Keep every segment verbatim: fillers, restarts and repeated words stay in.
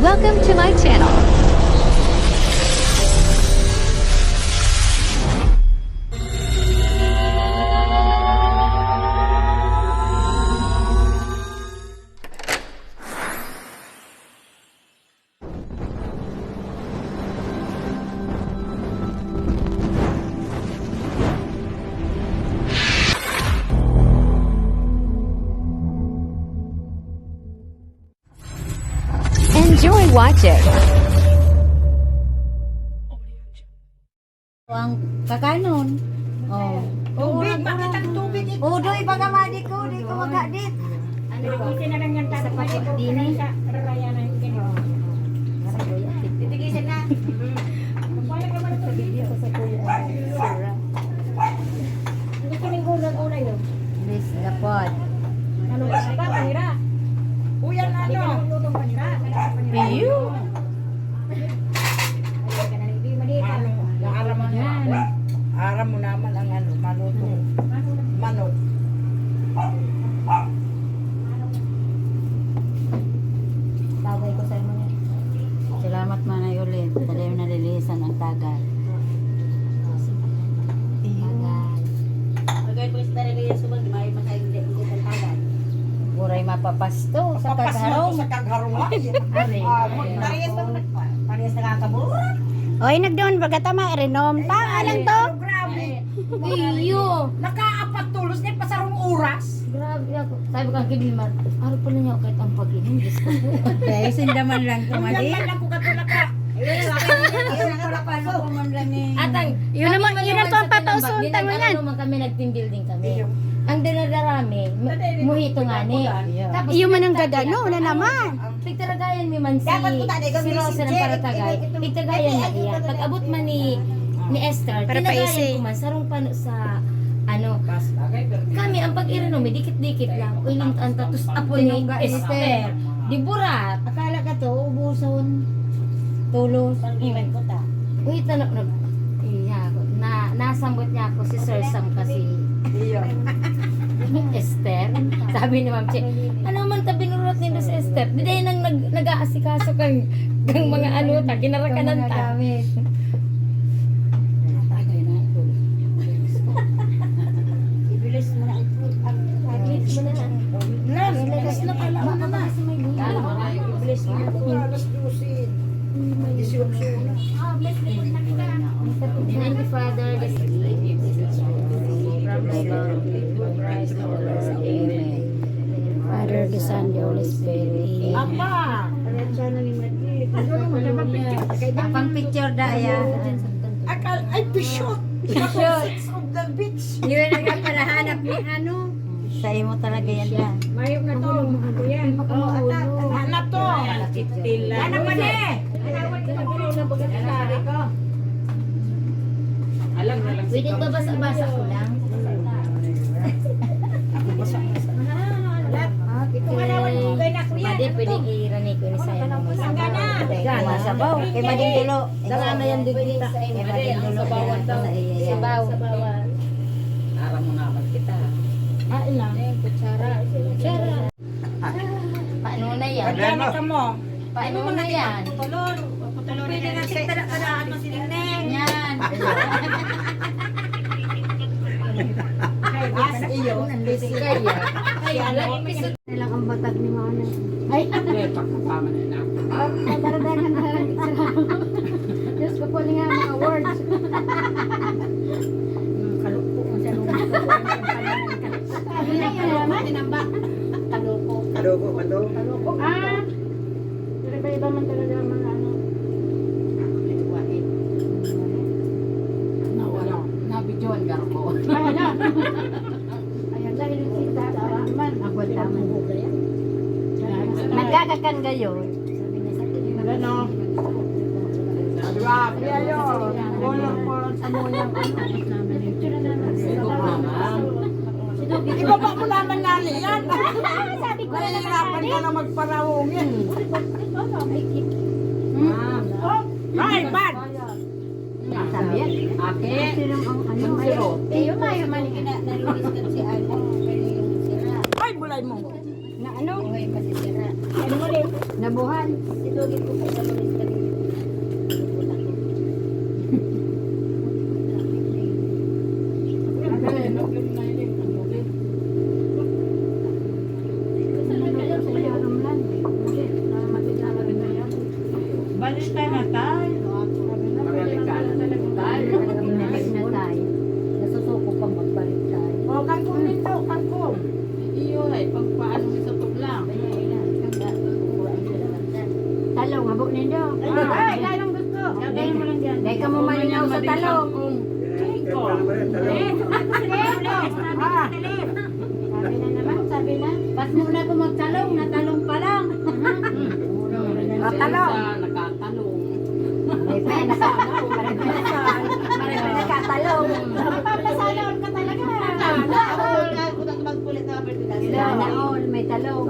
Welcome to my channel. Enjoy watching. Ang kakanon. Oh. Tubig, bakit ang tubig ito? Oh, doy, baga madi ko, di ko magkadit. Ano, isa na lang yan, tapos isa pa po, dini. Sa rarayanan, ganyan. Titigisan na. Wala ka man sa video. Gusto ng gulay, gulay, no? Miss Lapod. Ano ba? Panira. Uy, ang ano? Lutong panira. Piyo. Ano, aram mo naman. Aram mo naman ang ano, maluto. Manok. Bagay ko sa imo ni. Salamat, Manay Ulit. Dali mo nalilisan ang tagay. Tagay. Tagay po sa talaga yan, subag, may masayang hindi, hindi ang tagay. Buray mapapasto sa kagharong. Sa kagharong, ay. Are. Ah, parehas lang nagpa-, parehas nakakabura. Oy, nagdoon, baga tama, irinom. Tama lang to. Grabe. Iyo. Nakaapat tulos na yung pasarong oras. Grabe ako. Sabi ko kay Vilmar, "Araw pala niya kahit ang pag-inom, Diyos ko po." Dahil sindaman lang tumali. Ang ganda lang ko kato naka. Ayun, wala ka. Ayun, wala ka. Paano ko man lang eh. Atang, yun kami naman, man yun naman ang sa papausuntan mo tinambak, yan. Nag-ano naman kami, nag-team building kami. Iyo. Ang dinadarami, mu-, mojito nga ni. Iyo. Tapos iyo man ang pinagtagyan gagano na naman. Pigtaragayan mi man si, dapat po tayo, si Rosa ng Paratagay. Pigtaragayan na iya. Pag-abot man ni, ni Esther, para tinagayan paisi. Ko man, sarong pano sa, ano, kami, ang pag-irinom, may dikit-dikit lang. Uy, nang ang tatos apo ni Tinungga ni Esther. Di burat. Akala ka to, ubuson. Tulos. Pag-iwan ko ta. Uy, tanap na. Iya, na, nasambot niya ako si Sir Sam kasi. Iyo. Esther. Sabi ni Ma'am Che, "Ano man ta binurat nindo si Esther? Di dahil nang nag-, nag-aasikaso kang, kang mga ano ta, kinarakanan ta." Mga gamit. Ibilis mo na ito. Ibilis mo na. Ibilis mo na. Alas dose. Dieciocho na. Thank you, Father. Father, the Son, the Holy Spirit. Amen. Apa! Ang pang picture da, ya. Akal, ay, pishot! Pishot! Six of the beach! Yun ang nagparahanap ni ano. Sa imo talaga yan, da. Mayog na to. Ako yan. Oo, atat. Ano to? Ano pa ni? Alam na lang. Pwede ba basa-basa ko lang? Ako basa-basa. Ah, pwede. Pwede, pwede irani ko ni Sayan. Sabaw. Kay Mading Dulo. Dara na yan, digita. Kay Mading Dulo. Sabawan daw. Sabaw. Aram mo naman kita. Ah, ina. Kutsara. Kutsara. Paano na yan? Paano na yan? Putulon. Putulon. Pwede na siya. Tada-tadaan mo si Ningneng. Yan. Ay, as iyo. Kaya. Ay, alam mo, Nilang ang batag ni Mama. Ay. Hindi, pagkakaman na. Ah, mabaradagan na lang. Diyos ko po, nga mga words. Kalukpo mo sa loob. Ano na yun, Mama? Tinambak. Kaloko. Kaloko, kaloko. Kaloko. Ah. Pero iba-iba man talaga ang mga ano. Nawala. Nabidyohan ka ako. Ay, hala. Ayan, dahil yung sita, man. Agwat naman. Nagkakakan gayon. Gano? Grabe, ayo. Kolor-kolor sa muyang ano. Ibaba mo naman na yan. Sabi ko na naman. Nahihirapan ka na magparawungin. Hmm? Oh, ay, bad. Sabi yan. Ate, sino ang ano? Mayo. Mayo, mayo, man, kina-, nalunis ka si ano, kaya yung sira. Ay, bulay mo. Na ano? Buhay pa si sira. Ano mo rin? Nabuhan. Si Doggy Balik ka na, Tay. Balik ka na, Tay. Balik na, Tay. Nasusuko pang magbalik, Tay. O, kangkong nito, kangkong. Iyo, ay, pagpaano mo sa tublang? Talong, habo nindo. Ay, talong gusto. Dahil ka mo malingaw sa talong. Kangkong. Kangkong. Eh, sabi ko, sabi ko, Sabi na naman, sabi na. Pas muna ko magtalong, natalong pa lang. Natalong. Sa nakatalong. May pa, naka-, may pa nakatalong. Mapapasalaon ka talaga. Sana all, may talong.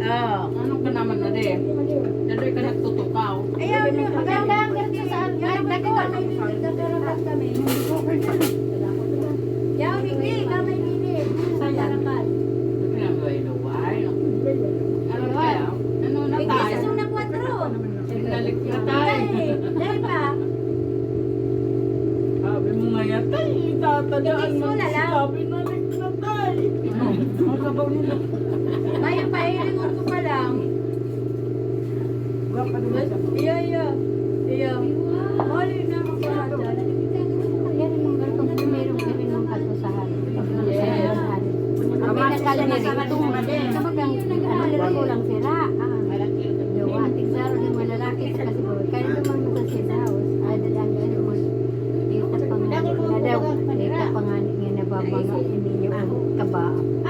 Oo. Ano ka naman na rin? Dali ka nagtutukaw. Ayaw, maganda ang ganito sa akin. Ay, dati pa may bibig na pero lang kami. Yaw, bibig, kamay bibig. Sa larakal. Ano kaya? Ano na tayo? Sa zona kwatro. Binalik na tayo. Dahil, dahil pa. Sabi mo nga yan, tay, itatadaan mo. Hindi, zona lang. Sabi, binalik na tayo. Ang sabaw nila. Bayan pa, eh, ringon ko pa lang. Iyo, iyo. Iyo. Mali na, magpapatay. Yan ang mga ganitong primerong gawin ng katusahan. Yes. Ang mga kalye rito. Kumbaga, ano nila kulang sira. Ah. Jowa, tigsaro yung mga lalaki sa kasibaw. Kaya naman mo sa sira. Ay, dadaan ka naman. Kita pa nga, na daw. Kita pa nga nga nababanga, hindi nyo ang kaba.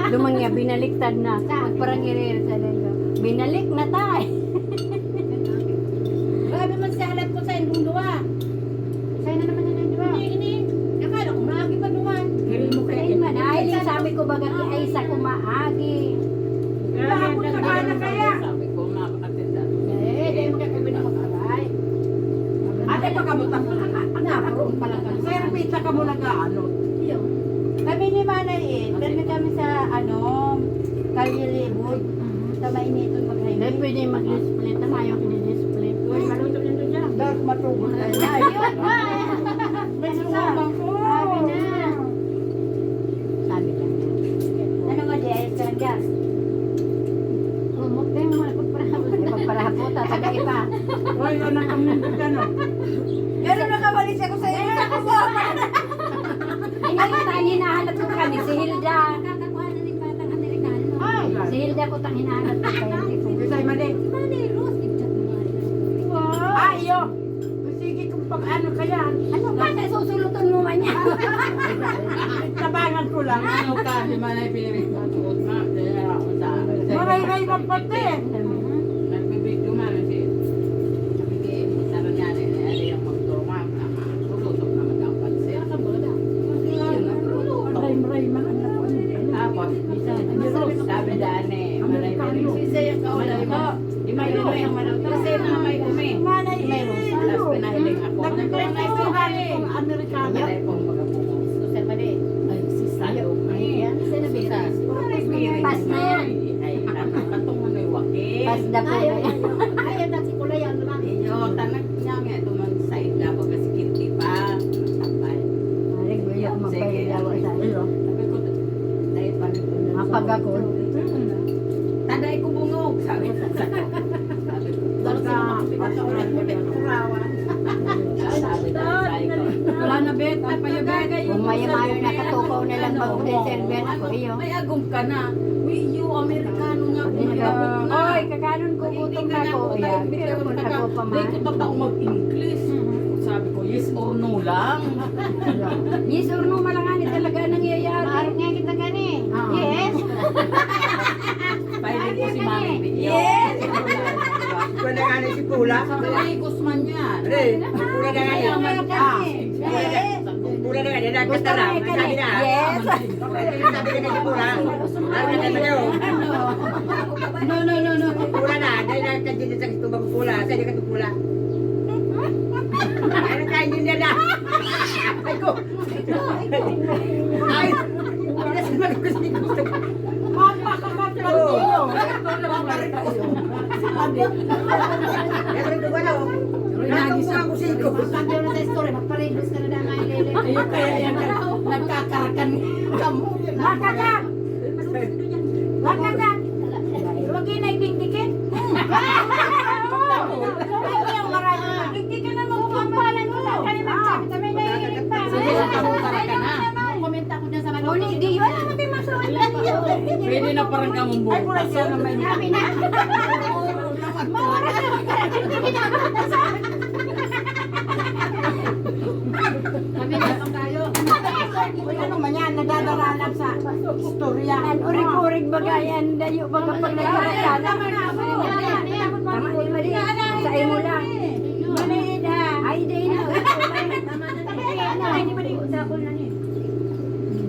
Lumang niya, binaliktad na. Magparang irere sa lalo. Binalik na tayo. Grabe man sa halat ko sa indong duwa. Sa'yo na naman yung duwa. Ini, ini. Akala ko maagi pa duwa. Diri mo kaya Ay, man, ay, yung sabi ko, baga, ay, sa kumaagi. Kahapon na kaya. Sabi ko, makakatid na. Eh, di mo kaya kami na mag-aray. Ate, pagkabutang ko, ang, ang, ang naroon pala kami. Sir, pizza ka mo nag-aano. Iyo. Kami ni Manay eh, permi kami sa, ano, Kalye Libod. Sa mainiton mag-highway. Dahil pwede mag-display. Tama yung kini-display. Uy, maluto na ito dyan. Dark matugon tayo. Ayun. May sumama ko. Sabi na. Sabi lang. Ano nga, di ayos ka lang dyan? Humot na yung mga pagparahapon. Ay, pagparahapon, tatagay pa. Uy, anak kami ng Bukano. Pero nakabalik siya ko sa inyo. Ay, tayo hinahanap ko kami, si Hilda. Nakakakuha na ng batang Amerikano. Ay, si Hilda ko tang hinahanap ko kaya hindi ko. Bisay mali. Mali, Rose, i-chat mo nga. Wow. Ah, iyo. Sige, kung pag-ano ka yan. Ano ba? Kaya susulutan mo man yan. Tabangan ko lang. Ano ka, si Manay Pinirit mo, suot na. Kaya ako sa akin. Maray-ray man pati. Nagbibidyo nga na si, sabi ni, sabi niya, ni, ni, ni, yung magtulungan. Sulusok naman ang pansin. Maray-ray man ang nakuha. Tapos, sabi daan eh, Manay Pinirit. Sisay ang kaulay mo. Di may lumay ang manok. Kasi na may umi. May rose. Tapos pinahiling ako. Nagpapagaling kong Amerikano. Malay kong magabungo. Susan mali. Ay, si Salome. Ayan, sino Susan. Pas na yan. Ay, katong ano yung wakil. Pas na po. Ay, ay, ay. Ay, yan, dati ko lang yan, ano lang. Iyo, tanak niya nga, ito man side na, baga si Kinti pa. Sampay. Aling, guya, Sige. magpailawa sa iyo. Sabi ko, "Dahil pa rin." Mapagakon. Taday ko bungog, sabi ko sa ko. Sabi ko, "Baka, baka, baka, baka." Sabi ko, sabi ko. Wala na, Bet. Ay, payo, Bet. Kung may mayo na katukaw na lang Ano, mag-reserve yan ako, oo. iyo. May agom ka na. Uy, iyo, Amerikano nga, Hindi ka, kumagabot na. oy, kakanon ko, Hindi gutom ka na na, ako. puta, Ayan, hindi pero ka kung magtaga-, ako pa hindi man. ko totoo mag-English. Mhm. Sabi ko, "Yes or no lang." Yes or no, malangani talaga nangyayari. Maarog nga kita gani. Ah. Yes. Pahiling ko si Mami Video. Yes. Wala nga na si Pula. Sa Piligus man yan. Re, Pula na nga Ayaw yan. man Ah. yan. Pula na nga yan. Gusto Nagkatara. mo ikaw Sabi eh. na. Yes. Sabi na si Pula. Ano na kayo? No, no, no, no. Pula na. Dahil na ka dito sa gusto magpula. Sa dito ka pula. Ano kayo yun na? Ay ko. Ay. Kasi magkusikusto. Mapakakat lang Oo. dito. Ito na ba? Sabi. Kaya yan, nagkakarakan kamo. Makadak! Makadak! Huwag yun ay dingdikin. Ay, yung marami. Dingdikin na mo, kumampalan mo. Kaya nagsabi kami, nahihilig pa. Sige, nagkakarakan na. Komenta ko dyan sa mga Uni, di yun ang ating masuot na niyo. Pwede na parang kamong butas. Ay, mura siya naman. Kami na. Kami na, pang tayo. Uy, ano man yan? Nadadala lang sa istorya. An urig-urig baga yan, dayo baga pag nagkakasala. Tama ni Maria, sa imo lang. Ay, di na. Ay, di na.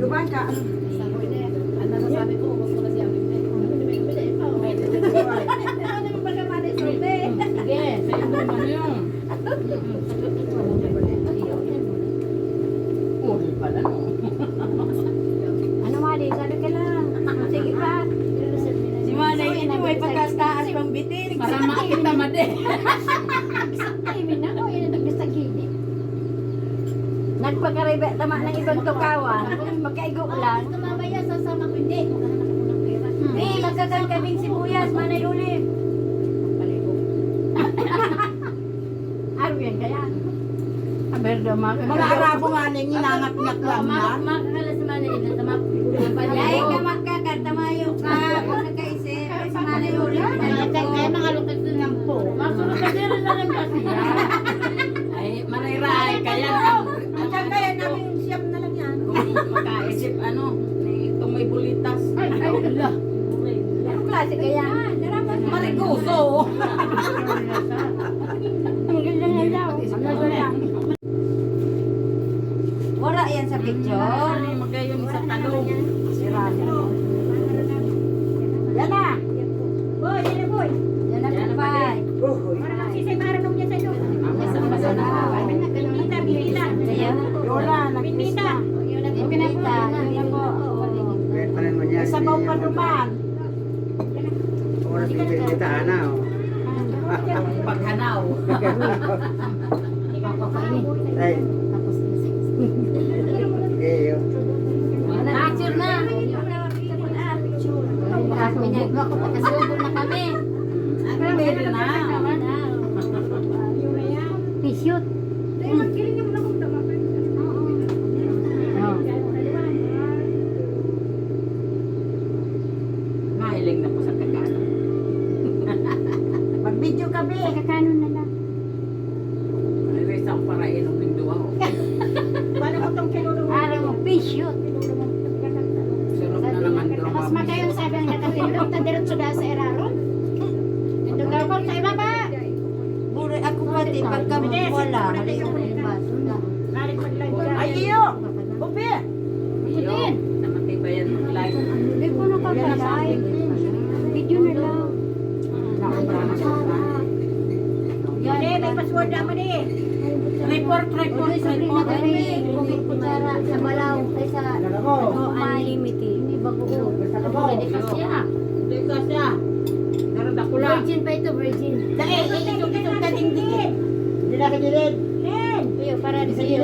Duman ka. Ano nasasabi ko? Huwag mo na siya. Ano naman pala, Mare Sobe? Sige, sa imo naman yun. Uri pala, no? Ano, Mare? Sabi ka lang. Sige pa. Si Mare, ito may pagkastaas pang bitin. Para makita, Mare. Ay, minako, yun ang nagkasagili. Nagpakaribe, tama ng ibang tukawan. Magkaigo lang. Tumabaya sa sama ko, hindi. Hey, magkakan kaming sibuyas, Manay Olive. Aryan kaya. Aber daw, mga Mga Arabo nga ning inangat-ngat lang yan. Makakala si Manay Olive, sa mga Ay, ka magkakan, tamayo ka. Huwag na kaisip. Ay, si Manay Olive. Kaya mga lukat na lang po. Masunod ka din na lang kasi. Ay, mariray, kaya lang. Ang kaya namin siyam na lang yan. Kung makaisip, ano, itong may bulitas. Ay, ay, ala. Anong klase kaya? Marigoso. Ang ganda na daw. Ano ba yan? Wala yan sa picture. Magayon sa talong. Yan na. Boy, yan na, boy. Yan na, Yan na, kumpay. Parang ang sisay, parang nung niya sa'yo. Ang masang-masang na. Bibita, bibita. Kaya, Lola, Bibita. Yun na, bibita. Yun na po. Kaya pala mo niya, May sabaw pa duman. Oras ng bibita na, oh. Paghanaw. Ay. Okay, oh. Picture na. Kasubo na kami. Pwede na. Pishoot. Oo. Mahiling na po sa Tagalog. Mag-video ka, be. Sa Kakano na lang. Ay, may isang para inom ng duwa, oh. Paano mo tong kinulong? Araw mo, pishoot. Sarap na naman daw, Mas ma'am. Makayon sabi ang nakatindog, ta diretso da sa iraron. Ito daw, sa ibaba. Bure ako pati, pagka wala, hali yung iba. Ay, iyo! Upi! Iyo, sa matibayan ng life. Hindi ko nakakalain. Video na lang. Yan, may password naman eh. Report, report, Uy, sabi report. Na kami, kung may kutsara sa balaw, ay sa, ano, unlimited. Hindi, bago, oh. Hindi kasi, ah. Hindi kasi, ah. Pero dakula. Virgin pa ito, virgin. Dahil, eh, isog-isog ka dingdingin. Hindi na sa gilid. Iyo, para di sa iyo.